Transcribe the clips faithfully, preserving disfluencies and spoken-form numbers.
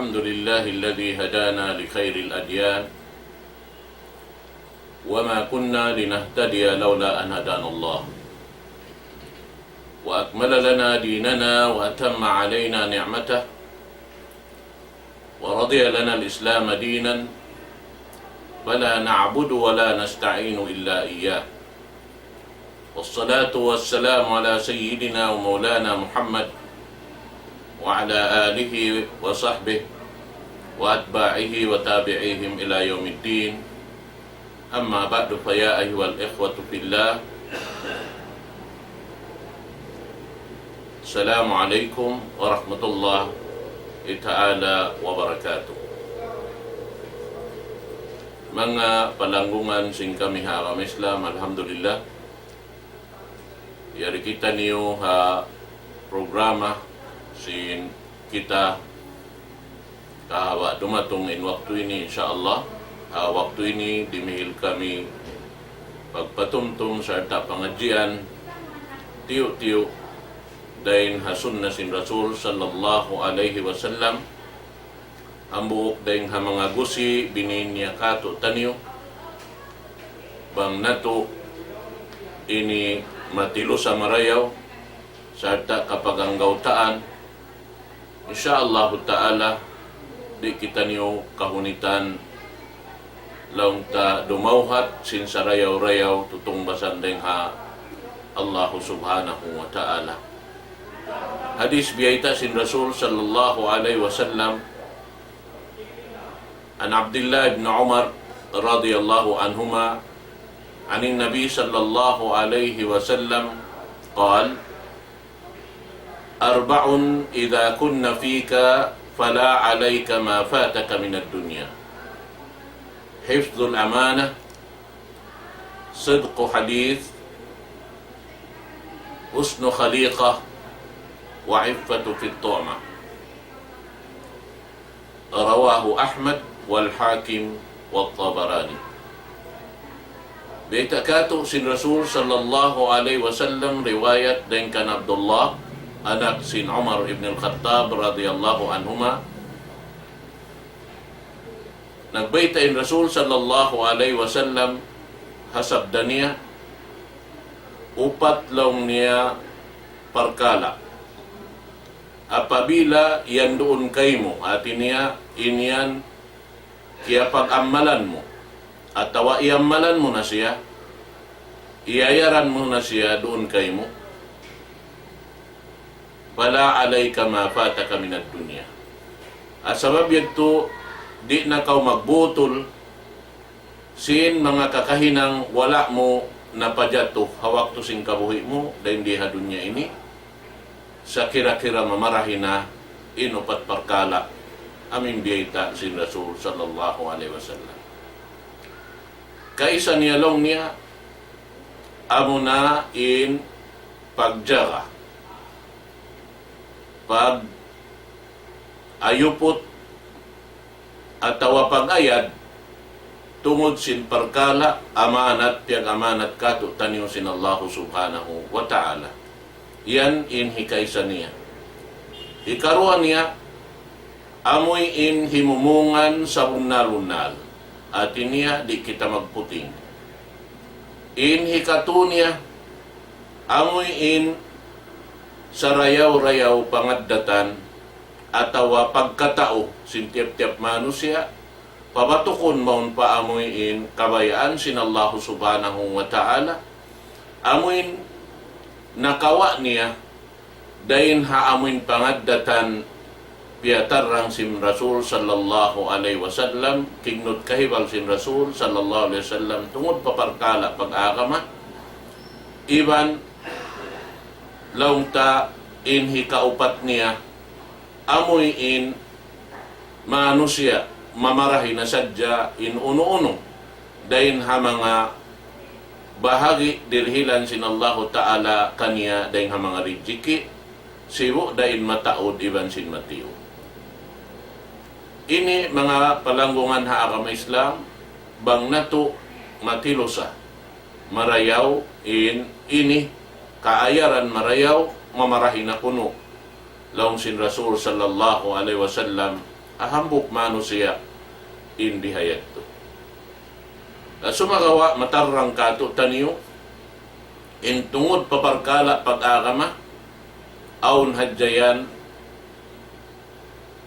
الحمد لله الذي هدانا لخير الأديان وما كنا لنهتدي لولا أن هدانا الله وأكمل لنا ديننا وأتم علينا نعمته ورضي لنا الإسلام دينا فلا نعبد ولا نستعين إلا إياه. والصلاة والسلام على سيدنا ومولانا محمد وعلى آله وصحبه وأتباعه وتابعيهم إلى يوم الدين. أما بعد، فيا أيها الإخوة في الله، السلام عليكم ورحمة الله تعالى وبركاته. Manga palanggungan sin kami ha agama Islam, alhamdulillah. Yari kitaniyu ha programa sin kita kahawa dumatung in waktu ini, insya Allah. Ha waktu ini, dimihil kami pagpatumtum sarta' pangadjian tiyu'-tiyu' dayn ha sunna sin Rasul sallallahu alayhi wasallam, hambuuk dayn ha manga gusi' binin niya kātu'niyu, bang natu' ini matilusa marayaw, sarta' kapaganggautaan, insya Allahu ta'ala, di' kitaniyu kahunitan laung ta dumawhat sin sarayaw-rayaw tutungbasan dayn ha Allahu subhanahu wa ta'ala. Hadis biyayta' sin Rasul sallallahu alayhi wasallam, عن عبد الله بن عمر رضي الله عنهما عن النبي صلى الله عليه وسلم قال: أربع إذا كن فيك فلا عليك ما فاتك من الدنيا: حفظ الأمانة، صدق حديث، حسن خليقة، وعفة في الطعمة. رواه أحمد والحاكم والطبراني. Biyayta' kātu' sin Rasul sallallahu alayhi wasallam, riwayat dayn kan Abdullah, anak sin Umar ibn al-Khattab radiyallahu anhuma. Nagbayta' in Rasul sallallahu alayhi wasallam, ha sabda niya, upat laung niya parkala'. Apabila yan duun kaymu, hāti niya, in yan kiyapag-ammalan mu, atawa iyammalan mu na siya, iyayaran mu na siya duun kaymu, فلا عليك ما فاتك من الدنيا. Ha sabab yadtu, di' na kaw magbutul sin manga kakahinang wala' mu napajatu ha waktu sin kabuhi' mu, dayn di ha dunya ini, sa kira-kira mamarahi na in upat parkala' amu in biyayta' sin Rasul sallallahu alayhi wasallam. Kaisa niya laung niya, amuna in pagjaga, pag-ayuput, atawa pag-ayad tungud sin parkala' amanat, piyag-amanat kātu'niyu sin Allahu subhanahu wa ta'ala. Yan in hikaisa niya. Hikaruwa niya, amuin himumungan sabunnal-bunnal. Hāti niya, di' kita magputing. In hikatu niya, amuin sarayaw-rayaw pangaddatan atawa pagkatau sin tiyap-tiyap manusiya', pabatukun mawn pa amuin kabayaan sin Allahu subhanahu wa ta'ala, amuin nakawa' niya dayn ha amuin pangaddatan piyatarrang sin Rasul sallallahu alayhi wasallam, kignut kahibal sin Rasul sallallahu alayhi wasallam, tungud pa parkala' pag-agama, iban laung ta in hikaupat niya, amuin manusiya' mamarahi na sadja in unu-unu dayn ha manga bahagi' dirihilan sin Allahu ta'ala kaniya dayn ha manga rijiki', sibu' da in mataud iban sin matiyu'. Ini manga palanggungan ha agama Islam, bang natu' matilusa marayaw in ini kaayaran marayaw, mamarahi na kunu'. Laung sin Rasul sallallahu alayhi wasallam, hambuuk manusiya' in bihayadtu. Na sumagawa' matarrang kātu'niyu, in tungud pa parkala' pag-agama, awn hadja yan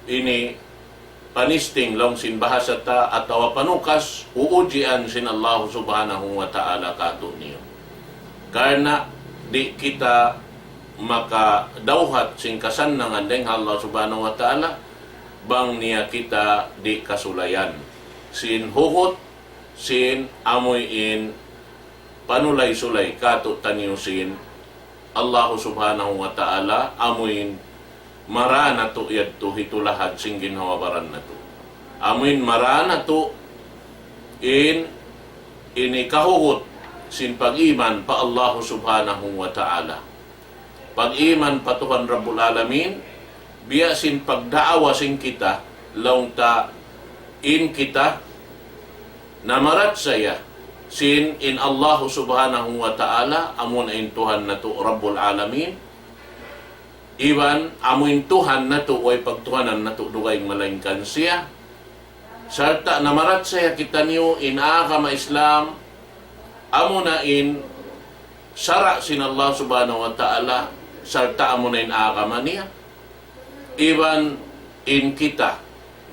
ini panisting laung sin bahasa ta atawa panukas, uujian sin Allah Subhanahu wa Ta'ala kātu'niyu. Karna' di' kita makadawhat sin kasannangan dayn ha Allah Subhanahu wa Ta'ala, bang niya kita di' kasulayan sin hugut, sin amuin panulay-sulay kātu'niyu sin Allah Subhanahu wa Ta'ala, amuin mara natu' yadtu hitulahad sin ginhawa-baran natu'. Amuin mara natu' in ini kahugut sin pag-iman pa Allah Subhanahu wa Ta'ala. Pag-iman pa Tuhan Rabbul Alamin, biya' sin pagdaawa sin kita, laung ta in kita namarachaya sin in Allah Subhanahu wa Ta'ala, amuna in Tuhan natu' Rabbul Alamin, iban amuin Tuhan natu', way pagtuhanan natu' dugaing malaingkan siya. Sarta' namarachaya kitaniyu in agama Islam, amuna in sara' sin Allah Subhanahu wa Ta'ala, sarta' amuna in agama niya. Iban in kita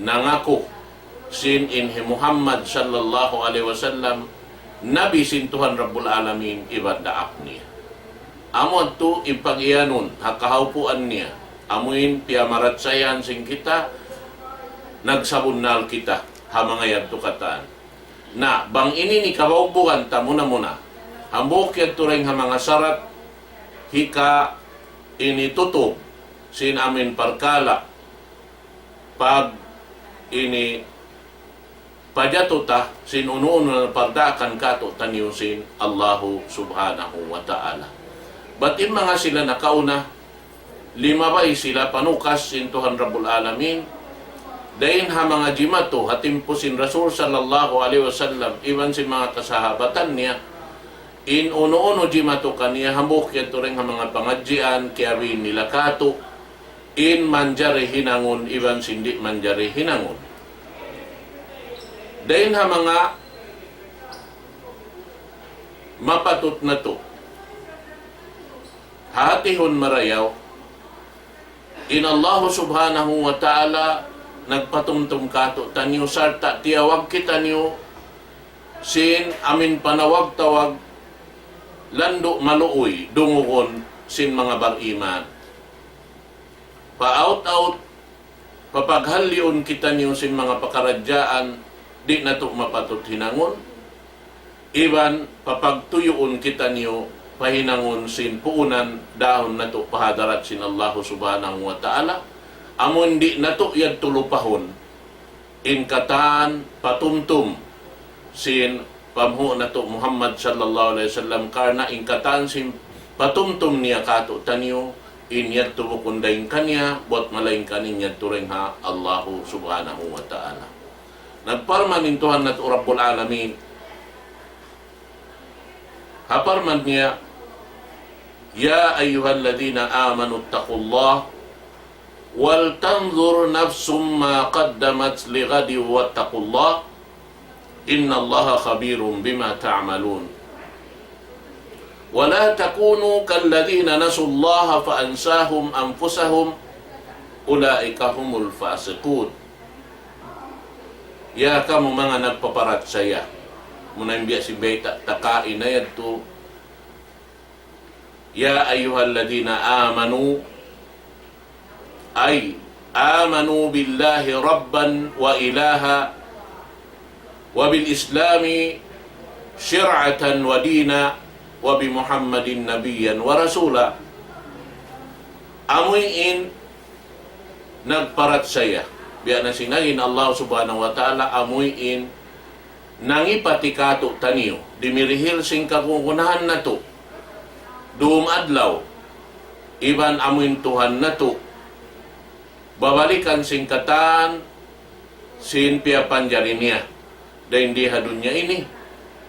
nangaku sin in hi Muhammad sallallahu alayhi wasallam, Nabi sin Tuhan Rabbul Alamin iban daak niya. Amu yadtu in pag-iyanun ha kahawpuan niya, amuin piyamarachayahan sin kita, nagsabunnal kita ha manga yadtu katan. Na, bang ini in kabaubugan ta muna-muna, hambuuk yadtu dayn ha manga sarat, hika ini tutug sin amuin parkala', pag ini pajatu ta sin unu-unu na pardaakan kātu'niyu sin Allahu Subhanahu wa Ta'ala. Bat in manga sila nakauna, limabay sila panukas sin Tuhan Rabbul Alamin, dayn ha manga jimatu ha timpu sin Rasul sallallahu alayhi wasallam, iban sin manga kasahabatan niya, in unu-unu jimatu kaniya, hambuuk yadtu dayn ha manga pangadjian, kiyabiin nila kātu', in manjari hinangun iban sin di' manjari hinangun. Dayn ha manga mapatut natu' hatihun marayaw, in Allahu Subhanahu wa Ta'ala nagpatumtum kātu'niyu sarta' tiyawag kitaniyu sin amuin panawag-tawag landu' maluuy dungugun sin manga bariman. Paawt-awt, papaghalliun kitaniyu sin manga pakaradjaan di' natu' mapatut hinangun, iban papagtuyuun kitaniyu pa hinangun sin puunan dahun natu' pa hadarat sin Allahu Subhanahu wa Ta'ala, amun di' natu' yadtu lupahun in katan patumtum sin panghu' natu' Muhammad sallallahu alayhi wasallam, karna' in katan sin patumtum niya kātu'niyu, in yadtu bukun dayn kaniya, buwat malaingkan in yadtu dayn ha Allahu Subhanahu wa Ta'ala. Nagparman in Tuhan natu' Rabbul Alamin, ha parman niya, يا أيها الذين آمنوا اتقوا الله ولتنظر نفس ما قدمت لغد واتقوا الله إن الله خبير بما تعملون ولا تكونوا كالذين نسوا الله فأنساهم أنفسهم أولئك هم الفاسقون. Ya kamu manga nagpaparachaya, muna in biya' sin bayta' ta kaina yadtu, يا أيها الذين آمنوا، أي آمنوا بالله ربا وإلها وبالإسلام شرعة ودينا وبمحمد نبيا ورسولا. Amuin nagparachaya. Biya' na sin agi sin Allah Subhanahu wa Ta'ala, amuin nangipati kātu'niyu, dimirihil sin kagunahan natu', dum adlaw, iban amuin Tuhan natu', babalikan sin katan sin piyapanjari niya dayn di ha dunya ini,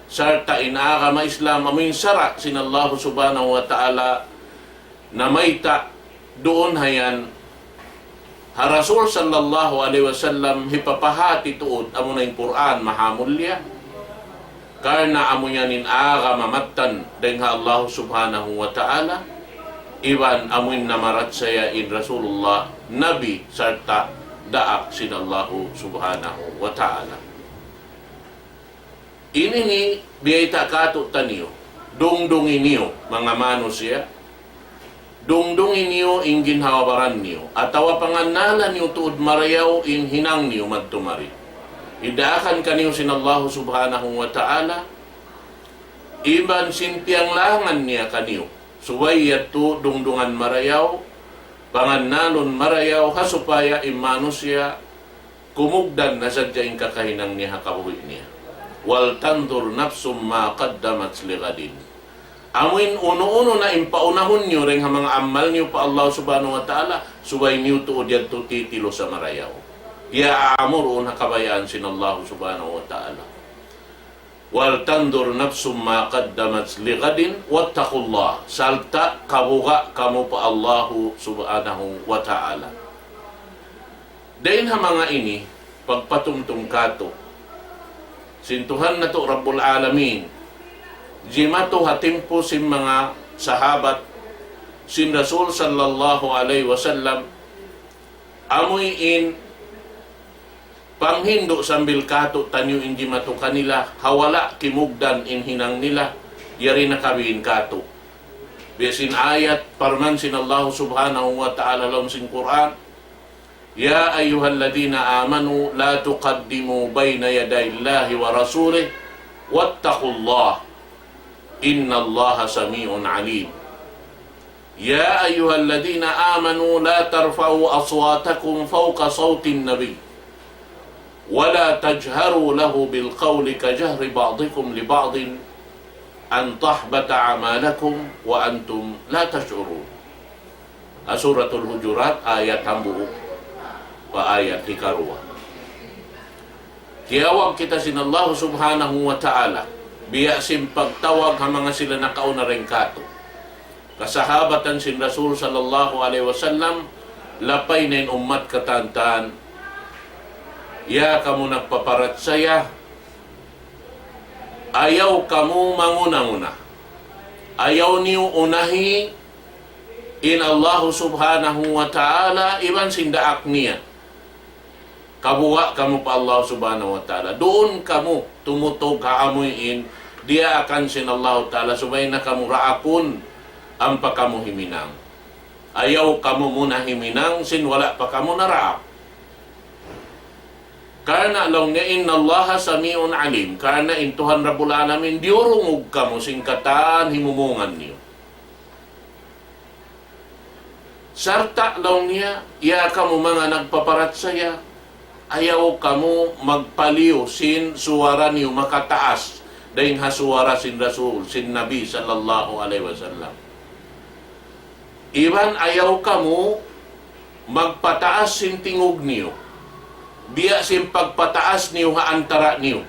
sarta' in agama Islam amuin sara' sin Allah Subhanahu wa Ta'ala namayta' duun ha yan Ha Rasul sallallahu alayhi wasallam hipapahāti tuud amuna in Qur'an mahamulliya. Karna' amu yan in agama mattan dayn ha Allah subhanahu wa ta'ala. Iban amu in namarachaya in Rasulullah, Nabi, sarta' daak sin Allah subhanahu wa ta'ala. Ini ini biyayta' kātu'niyu, dungdungi niyu, manga manusiya', dungdungi niyu in ginhawa-baran niyu, atawa pangannala niyu tuud marayaw in hinang niyu madtu mari. Idaakan kaniyu sin Allah subhanahu wa ta'ala, iban sin piyanglangan niya kaniyu. Subay yadtu dungdungan marayaw, pangannalun marayaw, ha supaya in manusiya' kumugdan na sadja in kakahinang niya ha kabuhi' niya. وَلْتَنْظُرْ نَفْسٌ مَا قَدَّمَتْ لِغَدٍ. Amu in unu-unu na in paunahun niyu dayn ha manga amal niyu pa Allah subhanahu wa ta'ala, subay niyu tuud yadtu titilusa marayaw. Piyaamurun ha kabayaan sin Allah subhanahu wa ta'ala. وَلْتَنْظُرْ نَفْسٌ مَا قَدَّمَتْ لِغَدٍ وَاتَّقُوا اللَّهَ. Sarta' kabuga' kamu pa Allahu subhanahu wa ta'ala. Dayn ha manga ini, pagpatumtum kātu' sin Tuhan natu' Rabbul Alamin, jimatu ha timpu sin manga sahabat sin Rasul sallallahu alayhi wasallam, amuin panghindu' sambil kātu'niyu in jimatu kanila, ha wala' kimugdan in hinang nila, yari na kabiin kātu'. Biya' sin ayat, parman sin Allah subhanahu wa ta'ala ha lawm sin Qur'an, يَا أَيُّهَا الَّذِينَ آمَنُوا لَا تُقَدِّمُوا بَيْنَ يَدَيِ اللَّهِ وَرَسُولِهِ وَاتَّقُوا اللَّهَ إِنَّ اللَّهَ سَمِيعٌ عَلِيمٌ. يَا أَيُّهَا الَّذِينَ آمَنُوا لَا تَرْفَعُوا أَصْوَاتَكُمْ فَوْقَ صَوْتِ النَّبِيِّ وَلَا تَجْهَرُوا لَهُ بِالْقَوْلِ كَجَهْرِ بَعْضِكُمْ لِبَعْضٍ أَنْ تَحْبَطَ أَعْمَالُكُمْ وَأَنْتُمْ لَا تَشْعُرُونَ. Ha Suratul Hujurat, ayat hambuuk pa ayat hikaruwa. Tiyawag kita sin Allah subhanahu wa ta'ala, biya' sin pagtawag ha manga sila nakauna dayn kātu'. Kasahabatan sin Rasul sallallahu alayhi wasallam, lapay na in ummat katan-katan. Ya kamu nagpaparachaya, ayaw kamu manguna-nguna. Ayaw niyu unahi in Allah subhanahu wa ta'ala iban sin daak niya. Kabuga' kamu pa Allah subhanahu wa ta'ala. Duun kamu tumutug ha amuin diyaakan sin Allah ta'ala, subay na kamu daakun ampa kamu himinang. Ayaw kamu muna himinang sin wala' pa kamu naraak. Karna' laung niya, إِنَّ اللَّهَ سَمِيعٌ عَلِيمٌ. Karna' in Tuhan Rabbul Alamin, diyurungug kamu sin katan himumungan niyu. Sarta' laung niya, ya kamu manga nagpaparachaya, ayaw kamu magpaliyu sin suwara niyu makataas dayn ha suwara sin Rasul, sin Nabi sallallahu alayhi wasallam. Iban ayaw kamu magpataas sin tingug niyu, biya' sin pagpataas niyu ha antara' niyu.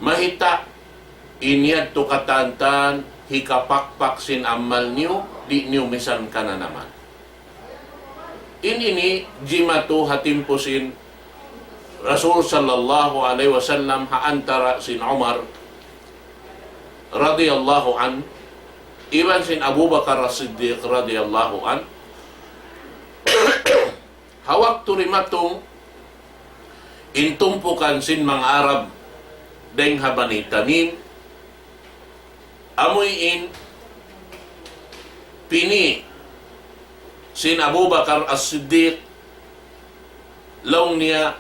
Mahita' in yadtu katan-katan hikapakpak sin amal niyu, di' niyu misan kananaman. In ini jimatu ha timpu sin Rasul sallallahu alayhi wasallam ha antara' sin Umar radiyallahu anhu iban sin Abu Bakar As-Siddiq radiyallahu anhu. Ha waktu dimatung in tumpukan sin manga Arab dayn ha Bani Tamim, amuin pini' sin Abu Bakar As-Siddiq, laung niya,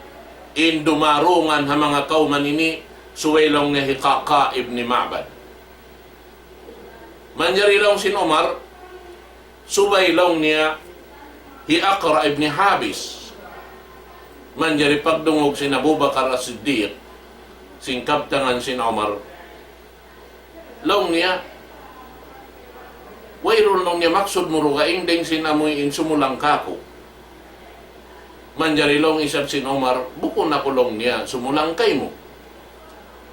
in dumarungan ha manga kawman ini, subay laung niya hi Qaqa' ibn Ma'bad. Manjari laung sin Umar, subay laung niya hi Aqra' ibn Habis. Manjari pagdungug sin Abu Bakar As-Siddiq, sin kabtangan sin Umar, laung niya, wayruun laung niya maksud mu dugaing dayn sin amuin sumulang kāku'. Manjari laung isab sin Umar, bukun aku laung niya sumulang kaymu.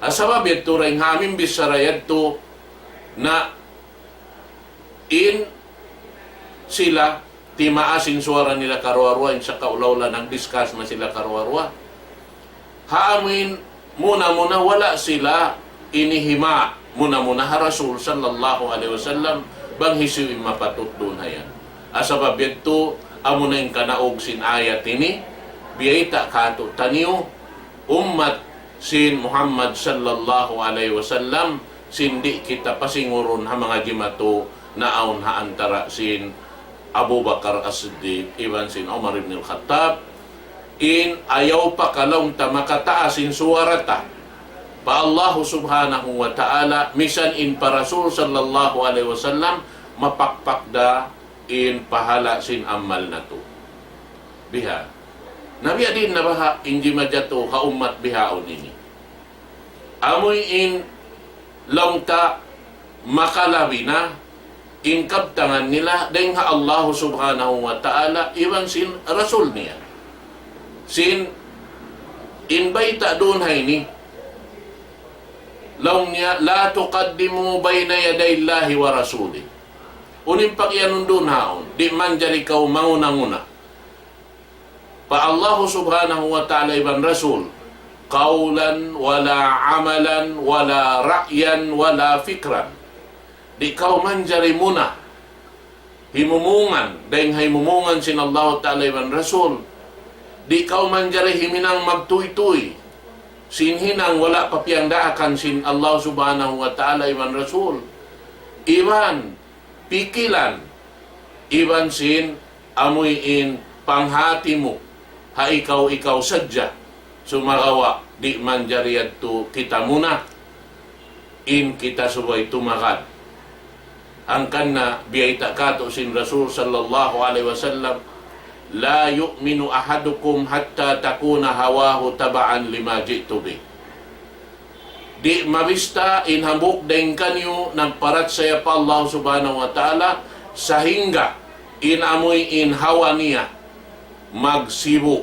Ha sabab yadtu dayn ha amin bichara yadtu na in sila timaas in suwara nila karuwa-ruwa, in sakaula-ula nag-discuss na sila karuwa-ruwa. Ha amuin muna-muna wala' sila ini hima, muna-muna ha Rasul sallallahu alayhi wasallam, bang hisiyu in mapatut duun ha yan. Sabab yadtu, amuna in kanaug sin ayat ini, biyayta' kātu'niyu, ummat sin Muhammad sallallahu alayhi wasallam, sin di' kita pasingurun ha manga jimatu naawn ha antara' sin Abu Bakar As-Siddiq iban sin Umar ibn al-Khattab, in ayaw pa kalaung ta makataas in suwara ta pa Allahu subhanahu wa ta'ala, misan in pa Rasul sallallahu alayhi wasallam, mapakpak da in pahala' sin amal natu'. Biha'. Na biya' diin na baha' in jimatu ha ummat bihaun ini. Amuin laung ta makalabi na in kabtangan nila dayn ha Allahu subhanahu wa ta'ala iban sin Rasul niya. Sin in bayta' duun ha ini, laung niya, لا تقدموا بين يدي الله ورسوله. Unu in pagiyanun duun haun, di' manjari kaw manguna-nguna pa Allahu subhanahu wa ta'ala iban Rasul, قولا ولا عملا ولا رأيا ولا فكرا. Di' kaw manjari muna himumungan, dayn ha himumungan sin Allahu ta'ala iban Rasul. Di' kaw manjari himinang magtuytuy sin hinang wala' pa piyagdaakan sin Allahu subhanahu wa ta'ala iban Rasul. Iban pikilan, iban sin amuin panghati mu, ha ikaw-ikaw sadja, sumagawa' di' manjari yadtu kita muna, in kita subay tumagad. Hangkan na biyayta' kātu' sin Rasul sallallahu alayhi wasallam, لا يؤمن أحدكم حتى تكون هواه تبعا لما جئت به. Di' mabista in hambuuk dayn kaniyu nagparachaya pa Allah subhanahu wa ta'ala, sahingga in amuin hawa niya magsibu'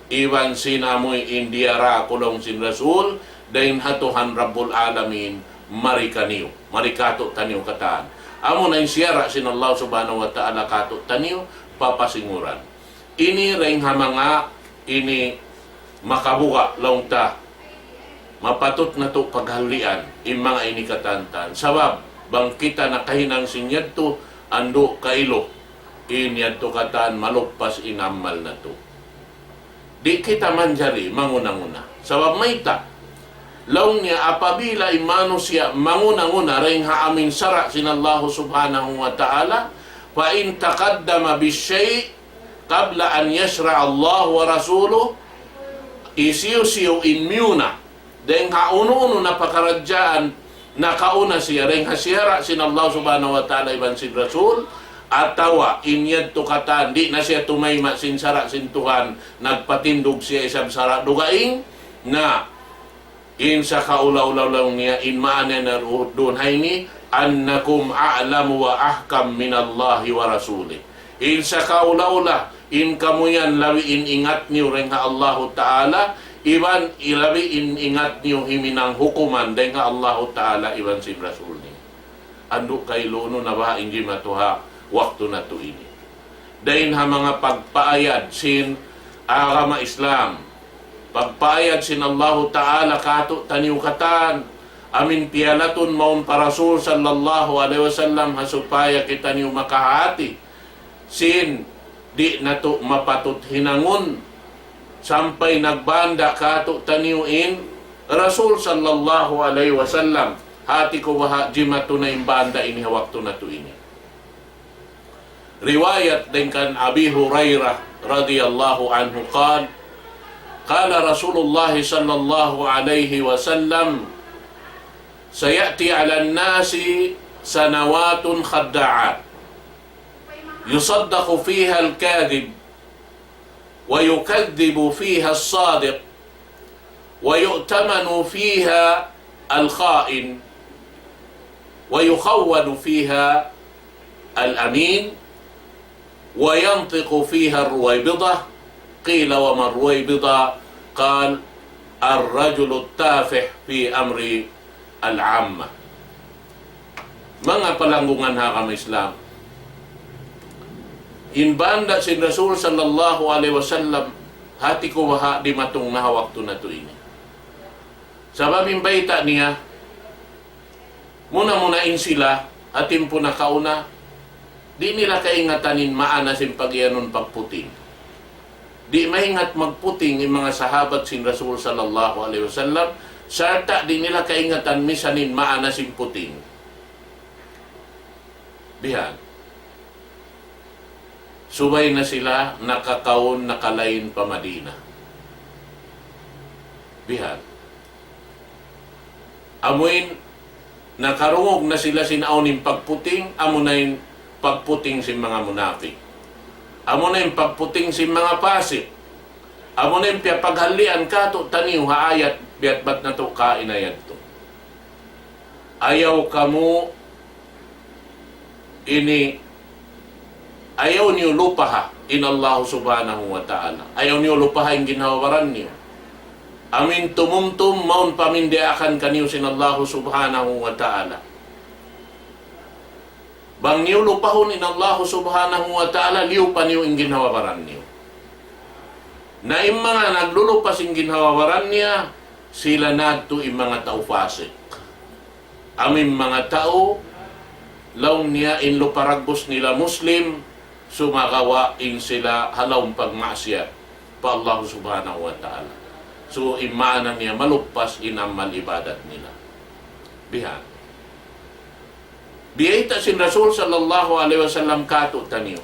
iban sin amuin diyara ku laung sin Rasul, dayn ha Tuhan Rabbul Alamin, mari kaniyu, mari kātu'niyu katān. Amuna in siyara' sin Allah subhanahu wa ta'ala kātu'niyu, papasinguran. Ini dayn ha manga ini makabuga' laung ta, mapatut natu' paghallian, in manga ini katān-katān. Sabab, bang kita nakahinang sin yadtu, andu' kailu, in yadtu katān maluppas in amal natu'. Di' kita manjari manguna-nguna. Sabab mayta', laung niya apabila in manusiya' manguna-nguna dayn ha amuin sara' sin Allahu subhanahu wa ta'ala, فإن تقدم بالشيء قبل أن يشرع الله ورسوله, hisiyu-siyu in miyuna dayn ha unu-unu na pakaradjaan nakauna siya dayn ha siyara' sin Allah subhanahu wa ta'ala iban sin Rasul, atawa in yadtu katān di' na siya tumayma' sin sara' sin Tuhan, nagpatindug siya isab sara' dugaing, na in sakaula-ula laung niya, in maana niya duun ha ini, أنكم أعلم وأحكم من الله ورسوله. In sakaula-ula, in kamu yan labi in ingat niyu dayn ha Allahu Ta'ala, iban labi in ingat niyu himinang hukuman dayn ha Allahu Ta'ala iban sin Rasul niya. Andu' kailu unu na baha' in jimatu ha waktu natu' ini. Dayn ha manga pagpaayad sin agama Islam, pagpaayad sin Allahu Ta'ala kātu'niyu katān, amuin piyalatun mawn pa Rasul sallallahu alayhi wasallam ha supaya kitaniyu makahati sin di' natu' mapatut hinangun sampay nagbanda' kātu'niyu in Rasul sallallahu alayhi wasallam. Hati ku baha' jimatu na in banda' ini ha waktu natu' ini. Riwayat dayn kan Abi Hurairah radiyallahu anhu قال: قال رسول الله صلى الله عليه وسلم: سيأتي على الناس سنوات خداعات، يصدق فيها الكاذب، ويكذب فيها الصادق، ويؤتمن فيها الخائن، ويخون فيها الأمين، وينطق فيها الرويبضة. قيل: وما الرويبضة؟ قال: الرجل التافه في أمر العامة. Manga palanggungan ha agama Islam, In banda' sin Rasul sallallahu alayhi wasallam, hati ku baha' dimatung na ha waktu natu' ini. Sabab in bayta' niya, muna-muna in sila, ha timpu nakauna, di' nila kaingatan in maana sin pagiyanun pagputing. Di' maingat magputing in manga sahabat sin Rasul sallallahu alayhi wasallam, sarta' di' nila kaingatan misan in maana sin puting. Bihan. Subay na sila nakakaun, nakalain pa Madina. Bihan. Amuin nakarungug na sila sin awn in pagputing, amuna in pagputing sin manga munapik. Amuna in pagputing sin manga pasik. Amuna in piyapaghalian katu' taniyu ha ayat, biya' bat natu' kaina yadtu. Ayaw kamu ini, ayaw niyu lupaha in Allah subhanahu wa ta'ala. Ayaw niyu lupaha in ginhawa-baran niyu. Amuin tumumtum mawn pamindiyaakan kaniyu sin Allah subhanahu wa ta'ala. Bang niyu lupahun in Allah subhanahu wa ta'ala, liyupa niyu in ginhawa-baran niyu. Na in manga naglulupa sin ginhawa-baran niya, sila na yadtu in manga tau fasik. Amuin manga tau, laung niya in luparagbus nila Muslim, sumagawa' in sila ha lawm pagmaksiyat pa Allah subhanahu wa ta'ala. So, in maana niya maluppas in amal ibadat nila. Bihan. Biyayta' sin Rasul sallallahu alayhi wasallam katu' taniyu.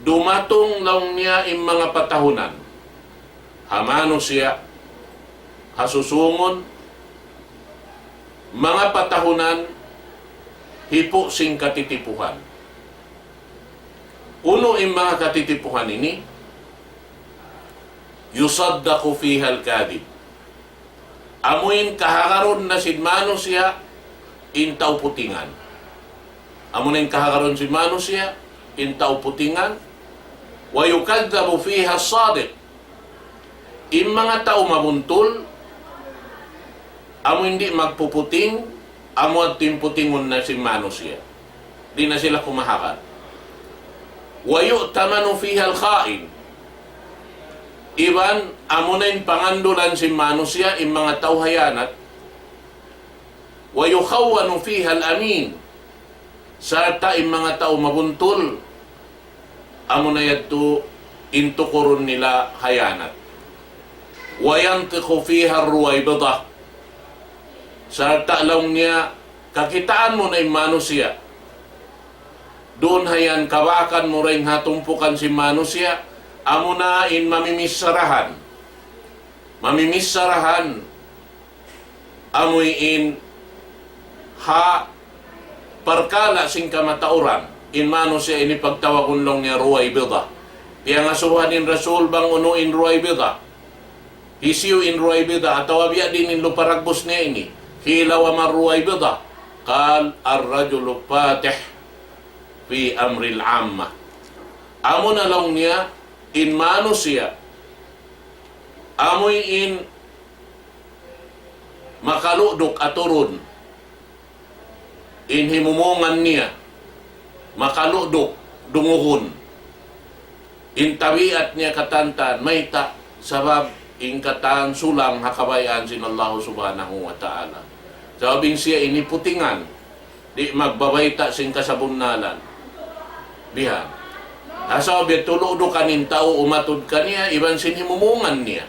Dumatung laung niya in manga patahunan. Ha manusiya', ha susungun, manga patahunan, hipu' sin katitipuhan. Unu in manga katitipuhan ini, يصدق فيها الكاذب. Amuin kahagarun na sin manusiya' in tau putingan. Amuna in kahagarun sin manusiya' in tau putingan. ويكذب فيها الصادق. In manga tau mabuntul, amuin di' magpuputing, amu yadtu in putingun na sin manusiya'. Di' na sila kumahagar. ويؤتمن فيها الخائن. Iban amuna in pangandulan sin manusiya', in manga tau hayanat. ويخون فيها الأمين. Sarta' in manga tau mabuntul, amuna yadtu in tukurun nila hayanat. وينطق فيها الرويبضة. Sarta' laung niya, kakitaan mu na in manusiya'. Duun hayan kabakan mu dayn ha tumpukan sin manusiya', amuna in mamimissarahan. Mamimissarahan, amuin ha parkala' sin kamatauran, in manusiya' ini pagtawagun laung niya Ruwaybida. Piyangasubuhan in Rasul bang unu in Ruwaybida. Hisiyu in Ruwaybida, atawa biya' diin in luparagbus niya ini. قيل وما الرويبضة؟ قال الرجل الفاتح في أمر العامة. Amuna laung niya, in manusiya', amuin makaluduk aturun in himumungan niya, makaluduk dungugun in tabiat niya katantan, mayta', sabab in katan sulang ha kabayaan sin Allah subhanahu wa ta'ala. Sabab in siya ini putingan, di' magbabayta' sin kasabunnalan. Bihan. Na sabab yadtu ludukan in tau umatud kaniya, iban sin himumungan niya.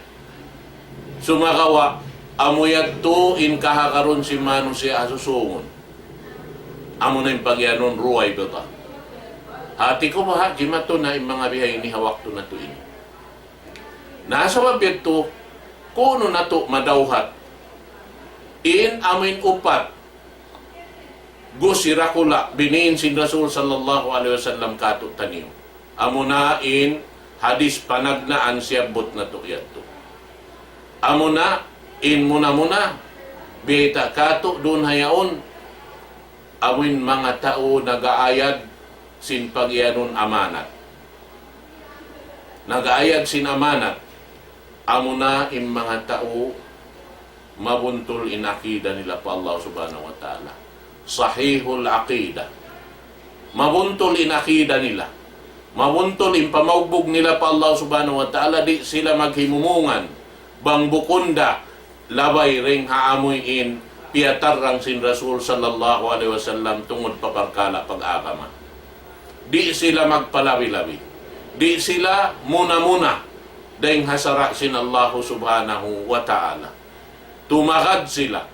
Sumagawa', amu yadtu in kahagarun sin manusiya' ha susungun. Amuna in pagiyanun Ruwaybida. Hati ku baha' jimatu na in manga biha ini ha waktu natu' ini. Na sabab yadtu, kunu' natu' madawhat in amuin upat gusi dakula' biniin sin Rasul sallallahu alayhi wasallam katu' taniyu. Amuna in hadis panagnaan siyabbut natu' yadtu. Amuna in muna-muna, biyayta' katu' duun ha yaun, amuin manga tau nag-aayad sin pagiyanun amanat. Nag-aayad sin amanat, amuna in manga tau mabuntul in akida nila pa Allah subhanahu wa ta'ala. Sahihul akida. Mabuntul in akida nila. Mabuntul in pamaugbug nila pa Allah Subhanahu wa Ta'ala, di' sila maghimumungan bang bukun da labay dayn ha amuin piyatarrang sin Rasul sallallahu alayhi wasallam tungud pa parkala' pag-agama. Di' sila magpalabi-labi. Di' sila muna-muna dayn ha sara' sin Allah Subhanahu wa Ta'ala. Tumagad sila.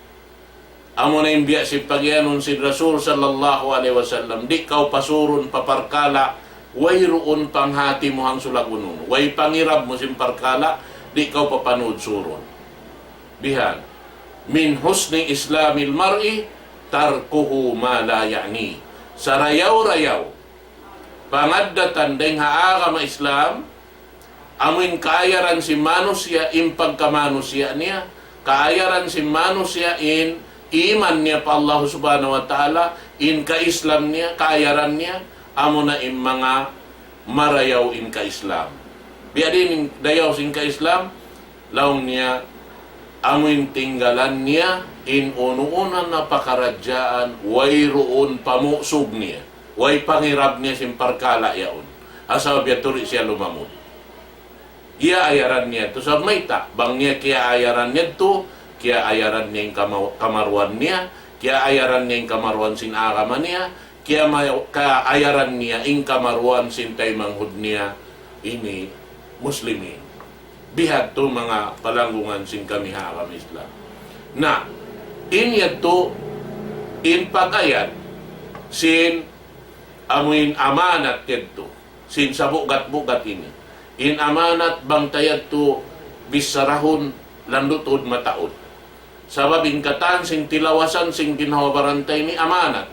Amuna in biya' sin pagiyanun sin Rasul sallallahu alayhi wasallam, di' kaw pasurun pa parkala' wayruun panghati mu hangsulag unu-unu. Way pangirab mu sin parkala', di' kaw papanud surun. Bihan. من حسن إسلام المرء تركه ما لا يعنيه. Sarayaw-rayaw pangaddatan dayn ha agama Islam, amuin kaayaran sin manusiya' in pagkamanusiya' niya, kaayaran sin manusiya' in iman niya pa Allah Subhanahu wa Ta'ala, in ka-Islam niya, kaayaran niya, amuna in manga marayaw in ka-Islam. Biya' diin in dayaw sin ka-Islam, laung niya, amuin tinggalan niya in unu-unu na pakaradjaan, wayruun pamusug niya, way pangirab niya sin parkala' yaun. Asal biya' tuud siya lumamud. Kiyaayaran niya tu sabab mayta', bang niya kiyaayaran niya tu, kiyaayaran niya in kama-, kamaruan niya, kiyaayaran niya in kamaruan sin agama niya, kiyama-, kaayaran niya in kamaruan sin taymanghud niya ini Muslimin. Bihadtu manga palanggungan sin kami ha agama Islam. Na, in yadtu in pag-ayad sin amuin amanat yadtu, sin sabugat-bugat ini. In amanat bang ta yadtu bissarahun landu' tuud mataud. Sabab in katan sin tilawasan sin ginhawa-baran ta ini amanat.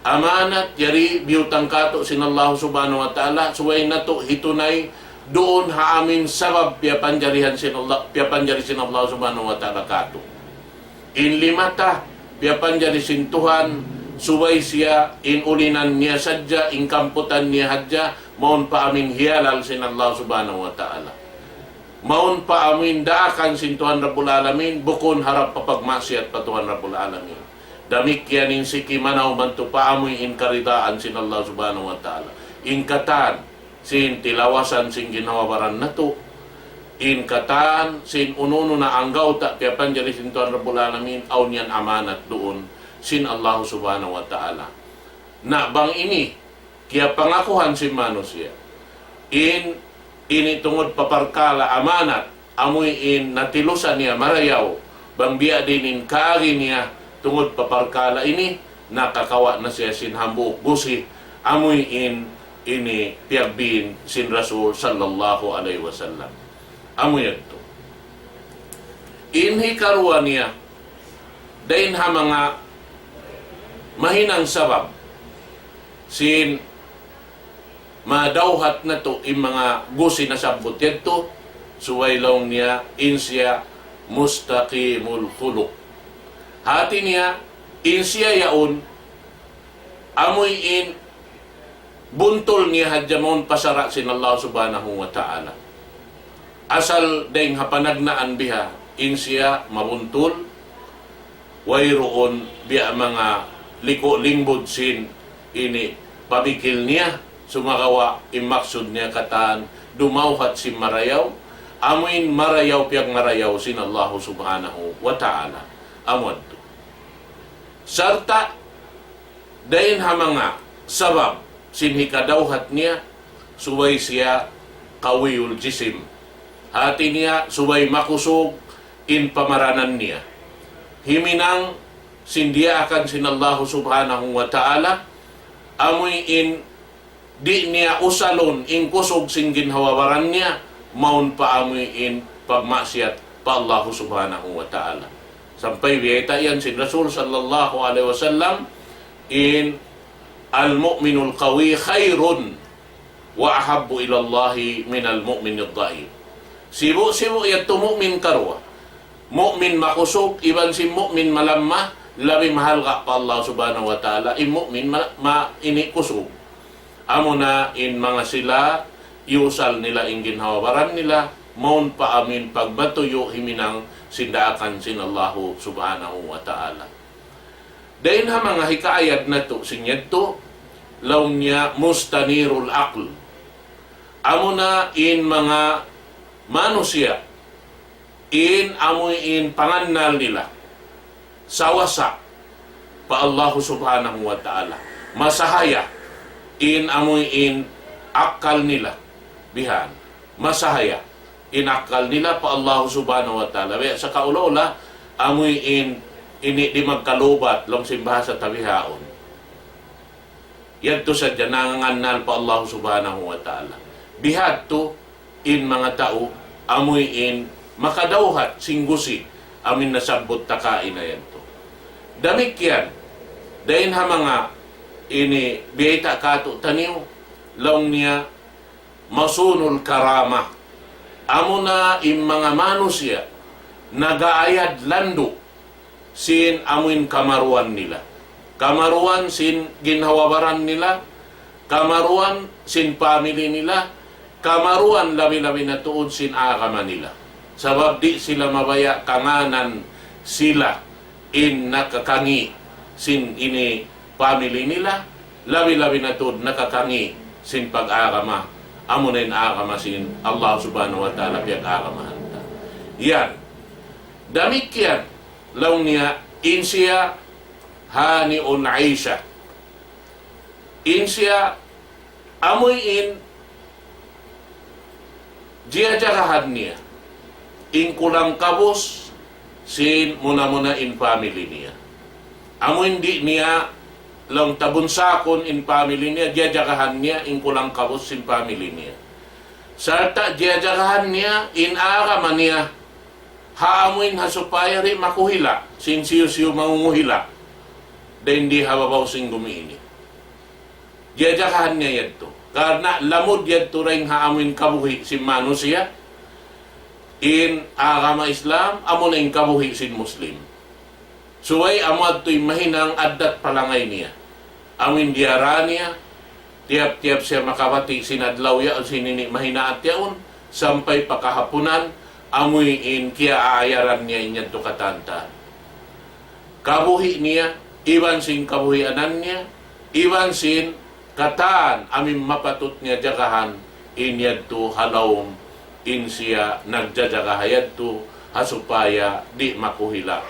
Amanat yari biyutang kātu' sin Allah Subhanahu wa Ta'ala, subay natu' hitunay duun ha amuin sabab piyapanjarihan sin Allah, piyapanjari sin Allah Subhanahu wa Ta'ala kātu'. In lima ta, piyapanjari sin Tuhan, subay siya in ulinan niya sadja, in kamputan niya hadja, mawn pa amuin hiyalal sin Allah Subhanahu wa Ta'ala. Mawn pa amuin daakan sin Tuhan Rabbul Alamin, bukun harap pa pagmaksiyat pa Tuhan Rabbul Alamin. Damikkiyan in siki manaw madtu pa amuin karidaan sin Allah Subhanahu wa Ta'ala. In katan, sin tilawasan sin ginhawa-baran natu', in katan, sin unu-unu na anggawta' piyapanjari sin Tuhan Rabbul Alamin, awn yan amanat duun sin Allah Subhanahu wa Ta'ala. Na bang ini, kiyapangakuhan sin manusiya'. In, ini tungud pa parkala' amanat, amuin natilusan niya marayaw, bang biya' diin in kaagi niya tungud pa parkala' ini, nakakawa' na siya sin hambuuk gusi, amuin ini piyagbin sin Rasul sallallahu alayhi wasallam. Amu yadtu. In hikaruwa niya, dayn ha manga mahinang sabab sin madawhat natu' in manga gusi nasabbut yadtu, subay laung niya in siya mustaqimul khuluq. Hati niya, in siya yaun, amuin buntul niya hadja mawn pa sara' sin Allah Subhanahu wa Ta'ala. Asal dayng ha panagnaan biha, in siya mabuntul, wayruun biya' manga liku' lingbud sin ini pamikil niya, sumagawa' in maksud niya katan dumawhat sin marayaw, amuin marayaw piyagmarayaw sin Allah Subhanahu wa Ta'ala. Amu yadtu. Sarta' dayn ha manga sabab sin hikadawhat niya, subay siya qawiyul jisim. Hati niya, subay makusug in pamaranan niya. Himinang sin diyaakan sin Allahu Subhanahu wa Ta'ala, amuin di' niya usalun in kusug sin ginhawa-baran niya, mawn pa amuin pagmaksiyat pa Allahu Subhanahu wa Ta'ala. Sampay biyayta' yan sin Rasul sallallahu alayhi wasallam, in المؤمن القوي خير وأحب إلى الله من المؤمن الضعيف. Sibu'-sibu' yadtu mu'min karuwa. Mu'min makusug, iban sin mu'min malamma, labi mahalga' pa Allah Subhanahu wa Ta'ala, in mu'min ma-, ma-, ini kusug. Amuna in manga sila, iyusal nila in ginhawa-baran nila, mawn pa amuin pagmatuyu' himinang sin daakan sin Allahu Subhanahu wa Ta'ala. Dayn ha manga hikaayad natu' sin yadtu, laung niya مستنير العقل. Amuna in manga manusiya', in amuin pangannal nila sawasa pa Allahu Subhanahu wa Ta'ala. Masahaya in amuin akkal nila bihan. Masahaya in akkal nila pa Allahu Subhanahu wa Ta'ala. Biya' sa kaula-ula, amuin ini di' magkalubat, laung sin bahasa ta bihaun. Yadtu sadja nangangannal pa Allahu Subhanahu wa Ta'ala. Bihadtu in manga tau, amuin makadawhat sin gusi, amuin nasabbut ta kaina yadtu. Damikkiyan, dayn ha manga ini biyayta' kātu'niyu, laung niya, masunul karama. Amuna in manga manusiya' nag-aayad landu' sin amuin kamaruan nila. Kamaruan sin ginhawa-baran nila, kamaruan sin family nila, kamaruan labi-labi na tuud sin agama nila. Sabab di' sila mabaya' kangānan sila in nakakangi' sin ini family nila, labi-labi na tuud nakakangi' sin pag-agama, amuna in agama sin Allah Subhanahu wa Ta'ala piyag-agamahan ta. Yan. Damikkiyan, laung niya, in siya hani'un aisha. In siya amuin jiyajagahan niya in kulang-kabus sin muna-muna in family niya. Amuin di' niya laung tabunsakun in family niya, jiyajagahan niya in kulang-kabus sin family niya. Sarta' jiyajagahan niya in agama niya, ha amuin ha supaya di' makuhila' sin siyu-siyu mangunguhila' dayn di ha babaw sin gumi ini. Jiyajagahan niya yadtu. Karna' lamud yadtu dayn ha amuin kabuhi' sin manusiya', in agama Islam, amuna in kabuhi' sin Muslim. Subay amu yadtu in mahinang addat palangay niya. Amuin diyara niya, tiyap-tiyap siya makabati' sin adlaw yaun, sin ini mahinaat yaun, sampay pa kahapunan, amuin kiyaayaran niya in yadtu katantan. Kabuhi' niya, iban sin kabuhianan niya, iban sin katan amuin mapatut niya jagahan, in yadtu ha lawm, in siya nagjajaga ha yadtu, ha supaya di' makuhila'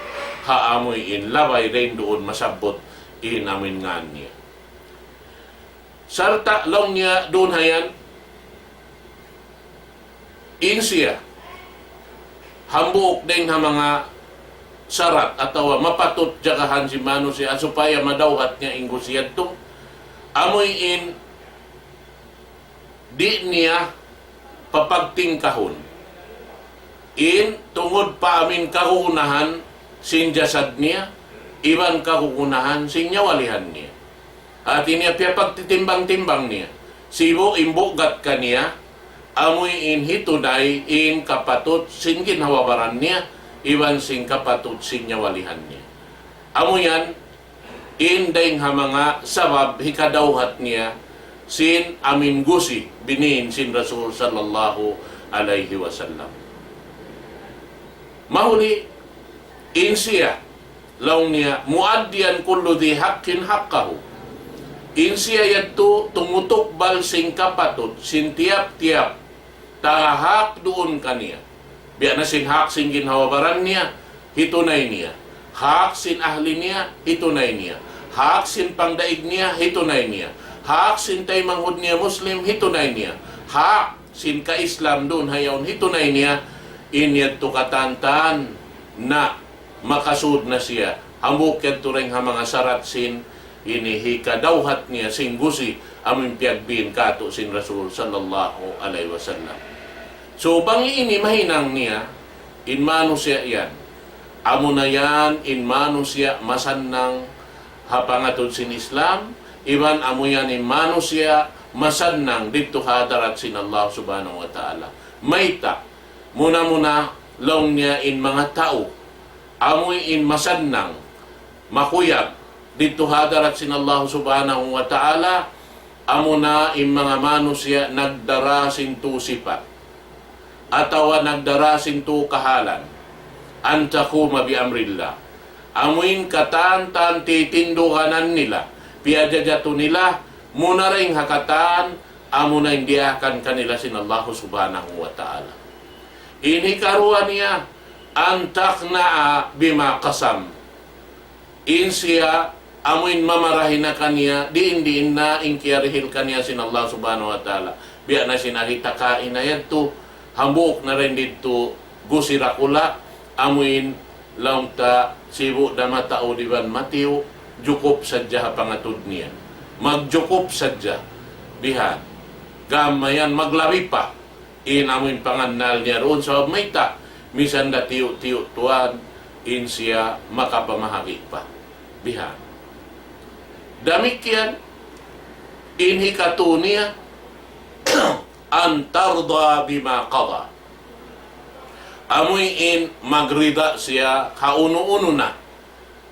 ha amuin labay dayn duun masabbut in amuin ngān niya. Sarta' laung niya duun ha yan, in siya, hambuuk dayn ha manga sarat atawa mapatut jagahan sin manusiya' supaya madawhat niya in gusi yadtu, amuin di' niya papagtingkahun in tungud pa amuin kagunahan sin jasad niya, iban kagunahan sin nyawalihan niya. Hāti niya piyapagtitimbang-timbang niya. Sibu' in bugat kaniya, amuin hitunay in kapatut sin ginhawa-baran niya, iban sin kapatut sin nyawalihan niya. Amu yan, in dayng ha manga sabab hikadawhat niya sin amuin gusi biniin sin Rasul sallallahu alayhi wasallam. Mahuli, in siya, laung niya, مؤديا كل ذي حق حقه. In siya yadtu tumutukbal sin kapatut sin tiyap-tiyap taga hak duun kaniya. Biya' na sin hak sin ginhawa-baran niya, hitunay niya. Hak sin ahli niya, hitunay niya. Hak sin pangdaig niya, hitunay niya. Hak sin taymanghud niya Muslim, hitunay niya. Hak sin ka-Islam duun ha yaun, hitunay niya. In yadtu katantan na makasud na siya. Hambuuk yadtu dayng ha manga sarat sin ini hikadawhat niya sin gusi amuin piyagbin kātu' sin Rasul sallallahu alayhi wasallam. So, bang ini mahinang niya, in manusiya' yan, amuna yan in manusiya' masannang ha pangatud sin Islam, iban amu yan in manusiya' masannang didtu ha hadarat sin Allah Subhanahu wa Ta'ala. Mayta', muna-muna laung niya in manga tau, amuin masannang, makuyag, didtu ha hadarat sin Allah Subhanahu wa Ta'ala, amuna in manga manusiya' nagdara sin tū sipat, atawa nagdara sin tū kahalan, أن تقوم بأمر الله. Amuin katantan titinduganan nila, piyajajatu nila, muna dayng ha katan Amuna in diyaakan kanila sin Allahu Subhanahu wa Ta'ala. In hikaruwa niya, أن تقنع بما قسم. In siya, amuin mamarahi na kaniya, diin-diin na in kiyarihil kaniya sin Allah Subhanahu wa Ta'ala. Biya' na sin ahita kaina yadtu, hambuuk na rin didtu, gusi dakula', amuin laung ta sibu' da mataud iban matiyu', jukup sadja ha pangatud niya. Magjukup sadja. Bihan. Gam mayan maglabi pa. In amuin pangannal niya duun sabab mayta', misan da tiyu'-tiyu' tuwan, in siya makapamahagi pa. Bihan. Damikkiyan, in hikatu niya, أن ترضى بما قضى. Amuin magrida siya ha unu-unu na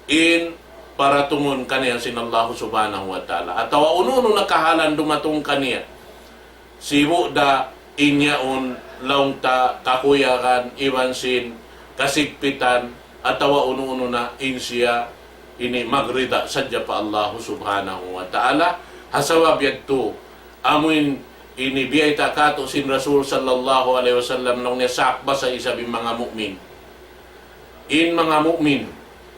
in paratungun kaniya sin Allahu Subhanahu wa Ta'ala. Atawa unu-unu na kahalan dumatung kaniya. Sibu' da in yaun laung ta kakuyagan iban sin kasigpitan atawa unu-unu na in siya ini magrida sadja pa Allahu Subhanahu wa Ta'ala. Ha sabab yadtu, amuin ini biyayta' katu' sin Rasul sallallahu alayhi wasallam laung niya sakbasa isab in manga mu'min. In manga mu'min,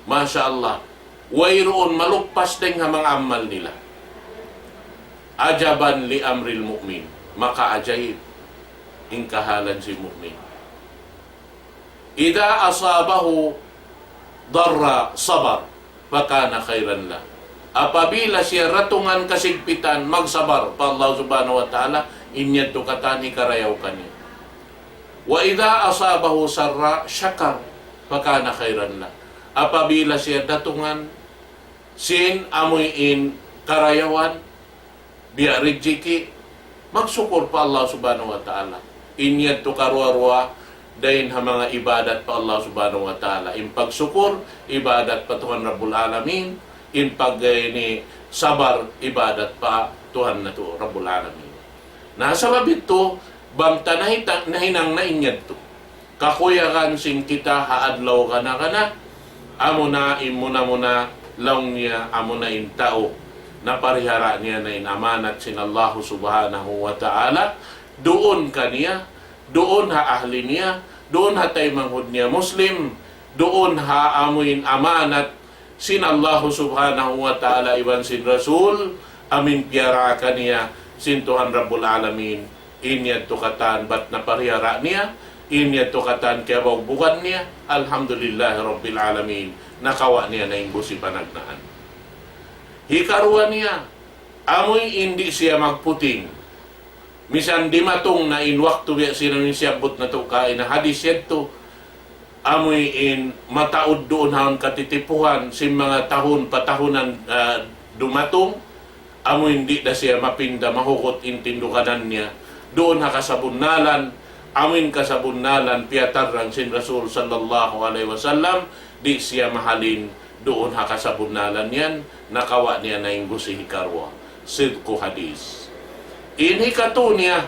masha Allah, wayruun maluppas dayn ha manga amal nila. عجبا لأمر المؤمن. Makaajaib in kahalan sin mu'min. إذا أصابه ضراء صبر فكان خيرا له. Apabila siya datungan kasigpitan, magsabar pa Allah Subhanahu wa Ta'ala, in yadtu katan hikarayaw kaniya. وإذا أصابه سراء شكر فكان خيرا له. Apabila siya datungan sin amuin karayawan, biya' rijiki', magsukur pa Allah Subhanahu wa Ta'ala. In yadtu karuwa-ruwa, dayn ha manga ibadat pa Allah Subhanahu wa Ta'ala. In pagsukur, ibadat pa Tuhan Rabbul Alamin. In pag-, ini, sabar, ibadat pa Tuhan natu' Rabbul Alamin. Na sabab yadtu, bang ta nahita-, nahinang na in yadtu kakuyagan sin kita ha adlaw kana-kana, amuna in muna-muna laung niya, amuna in tau naparihara niya na in amanat sin Allahu Subhanahu wa Ta'ala, duun kaniya, duun ha ahli niya, duun ha taymanghud niya Muslim, duun ha amuin amanat sin Allahu Subhanahu wa Ta'ala iban sin Rasul, amuin piyaraakan niya sin Tuhan Rabbul Alamin, in yadtu katan bat naparihara niya, in yadtu katan kiyabaubugan niya, alhamdulillahi Rabbil Alamin, nakawa' niya na in gusi panagnaan. Hikaruwa niya, amuin di' siya magputing. Misan dimatung na in waktu biya' sin amuin siyabbut natu' kaina hadis yadtu, amuin mataud duun ha awn katitipuhan, sin manga tahun patahunan, ah, dumatung, amuin di' da siya mapinda mahugut in tinduganan niya. Duun ha kasabunnalan, amuin kasabunnalan piyatarrang sin Rasul sallallahu alayhi wasallam, di' siya mahalin duun ha kasabunnalan yan, nakawa' niya na in gusi hikaruwa. Sidku hadis. In hikatu niya,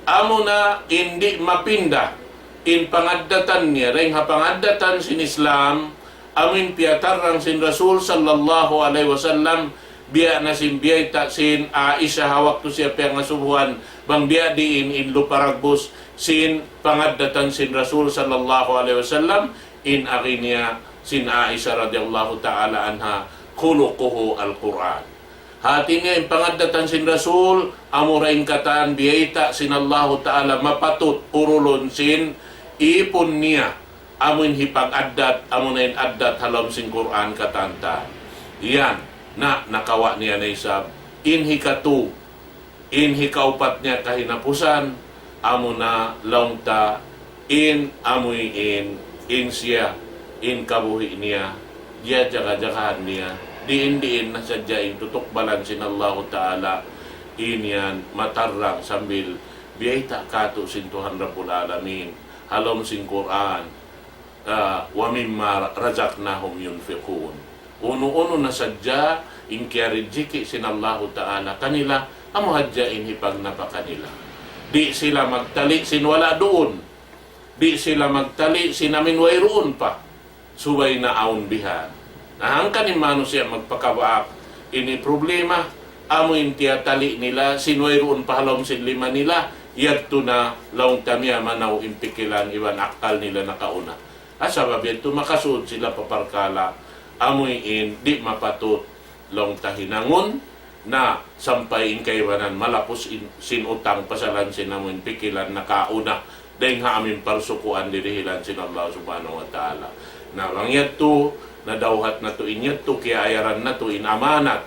amuna in di' mapinda, in pangaddatan niya, dayn ha pangaddatan sin Islam, amuin piyatarrang sin Rasul sallallahu alayhi wasallam, biya' na sin biyayta' sin Aisha ha waktu siya piyangasubuhan, bang biya' diin in luparagbus sin pangaddatan sin Rasul sallallahu alayhi wasallam, in agi niya sin Aisha radiyallahu ta'ala anha, خلقه القرآن. Hati niya in pangaddatan sin Rasul, amura in katan biyayta' sin Allahu Ta'ala mapatut urulun sin ipun niya, amuin hipag-addat, amuna in addat ha lawm sin Qur'an katan ta. Yan, na, nakawa' niya na isab. In hikatu, in hikaupat niya kahinapusan, amuna laung ta, in amuin, in siya, in kabuhi' niya, diyajaga-jagahan niya, diin-diin na sadja in tutukbalan sin Allahu Ta'ala, in yan matarrang sambil biyayta' katu' sin Tuhan Rabbul Alamin, ha lawm sin Qur'an, ah, ومما رزقناهم ينفقون. Unu-unu na sadja in kiyarijiki' sin Allahu Ta'ala kanila, amu hadja in hipagnapaka nila. Di' sila magtali' sin wala' duun. Di' sila magtali' sin amuin wayruun pa. Subay na awn bihan. Na hangkan in manusiya' magpakabaak ini problema, amu in tiyatali' nila, sin wayruun pa ha lawm sin lima nila, yadtu na laung ta miyamanaw in pikilan iban akkal nila nakauna. Ha sabab yadtu makasud sila pa parkala', amu in di' mapatut laung ta hinangun, na sampay in kaibanan malapus in, sin utang pasalan sin amu in pikilan nakauna. Dayng ha amu in parsukuan dirihilan sin Allah Subhanahu wa Ta'ala. Na bang yadtu, nadawhat natu' in yadtu, kiyaayaran natu' in amanat.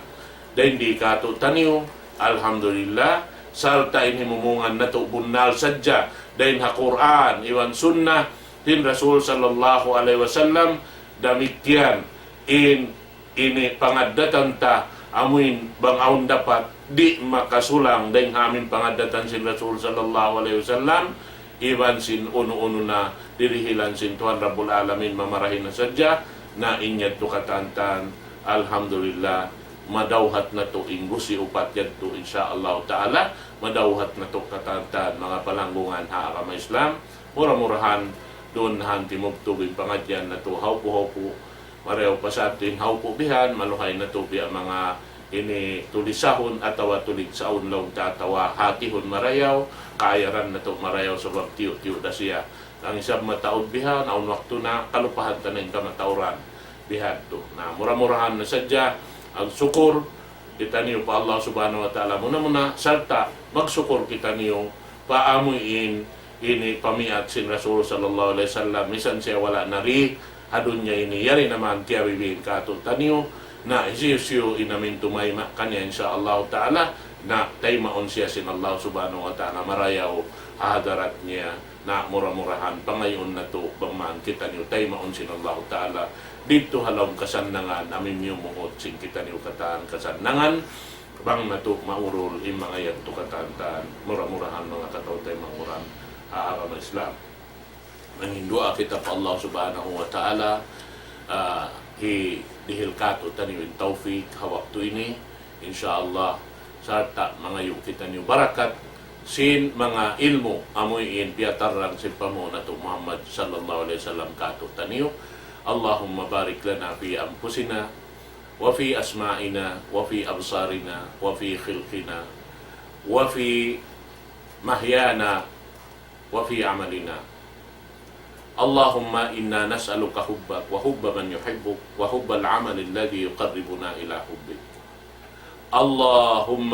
Dayng di katu'taniyu, alhamdulillah, sarta' in himumungan natu' bunnal sadja. Dayng ha Qur'an, iban Sunnah, sin Rasul sallallahu alayhi wasallam, damikkiyan in ini pangaddatan ta, amuin bang awn dapat di' makasulang dayng ha amuin pangaddatan sin Rasul sallallahu alayhi wasallam, iban sin unu-unu na dirihilan sin Tuhan Rabbul Alamin mamarahi na sadja, na in yadtu katantan, alhamdulillah, madawhat natu' in gusi upat yadtu, insya Allah Ta'ala, madawhat natu' katantan, manga palanggungan ha agama Islam, mura-murahan, duun na han timubtub in pangadjian natu' hawpu-hawpu, marayaw pa sa tuud in hawpu bihan, maluhay natu' biya' manga ini tulisahun atawa tuligsahun laung ta atawa hatihun marayaw, kaayaran natu' marayaw sabab tiyu'-tiyu' da siya. Bang isab mataud bihan, awn waktu na kalupahan ta na in kamatauran bihadtu. Na, mura-murahan na sadja, agsukul kitaniyu pa Allah Subhanahu wa Ta'ala muna-muna, sarta' magsukul kitaniyu pa amuin ini pamiat sin Rasul sallallahu alayhi wasallam, misan siya wala' na di ha dunya ini, yari na man kiyabibiin katu'taniyu, na hisiyu-siyu in amuin tumayma' kaniya, insya Allah Ta'ala, na taymaun siya sin Allah Subhanahu wa Ta'ala, marayaw ha hadarat niya, na mura-murahan, pangayuun natu', bang man kitaniyu taymaun sin Allah Ta'ala, didtu ha lawm kasannangan, amuin miyumuhut sin kitaniyu katan kasannangan, bang natu' maurul in manga yadtu katantan, mura-murahan manga kataw-taymanghuran ha agama Islam. Mangin duwaa kita pa Allah Subhanahu wa Ta'ala, ah, hi-, dihil katu'taniyu in tawfik ha waktu ini, insya Allah, sarta' mangayu' kitaniyu barakat sin manga ilmu' amuin piyatarrang sin panghu' natu' Muhammad sallallahu alayhi wasallam katu'taniyu. اللهم بارك لنا في أنفسنا وفي أسماعنا وفي أبصارنا وفي خلقنا وفي محيانا وفي عملنا. اللهم إنا نسألك حبك وحب من يحبك وحب العمل الذي يقربنا إلى حبك. اللهم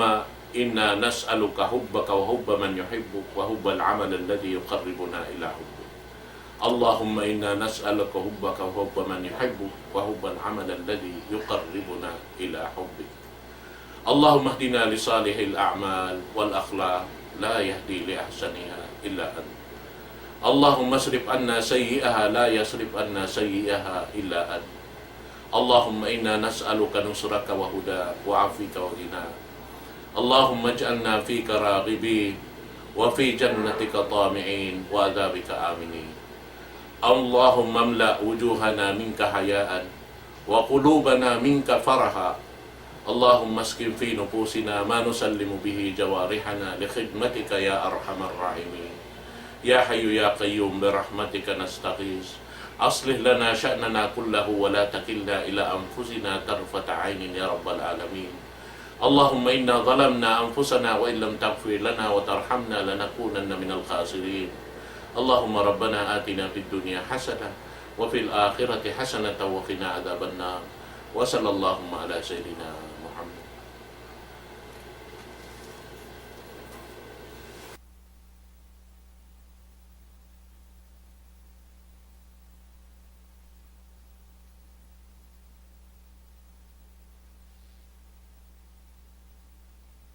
إنا نسألك حبك وحب من يحبك وحب العمل الذي يقربنا إلى حبك. اللهم إنا نسألك حبك وحب من يحبك وحب العمل الذي يقربنا إلى حبك. اللهم اهدنا لصالح الأعمال والأخلاق، لا يهدي لأحسنها إلا أنت. اللهم اصرف عنا سيئها، لا يصرف عنا سيئها إلا أنت. اللهم إنا نسألك نصرك وهداك وعفوك وغناك. اللهم اجعلنا فيك راغبين وفي جنتك طامعين وعذابك آمنين. اللهم املأ وجوهنا منك حياء وقلوبنا منك فرحا. اللهم اسكن في نفوسنا ما نسلم به جوارحنا لخدمتك يا أرحم الراحمين. يا حي يا قيوم برحمتك نستغيث. أصلح لنا شأننا كله ولا تكلنا إلى أنفسنا طرفة عين يا رب العالمين. اللهم إنا ظلمنا أنفسنا وإن لم تغفر لنا وترحمنا لنكونن من الخاسرين. اللهم ربنا آتنا في الدنيا حسنة وفي الآخرة حسنة وقنا عذاب النار. وصلى اللهم على سيدنا محمد.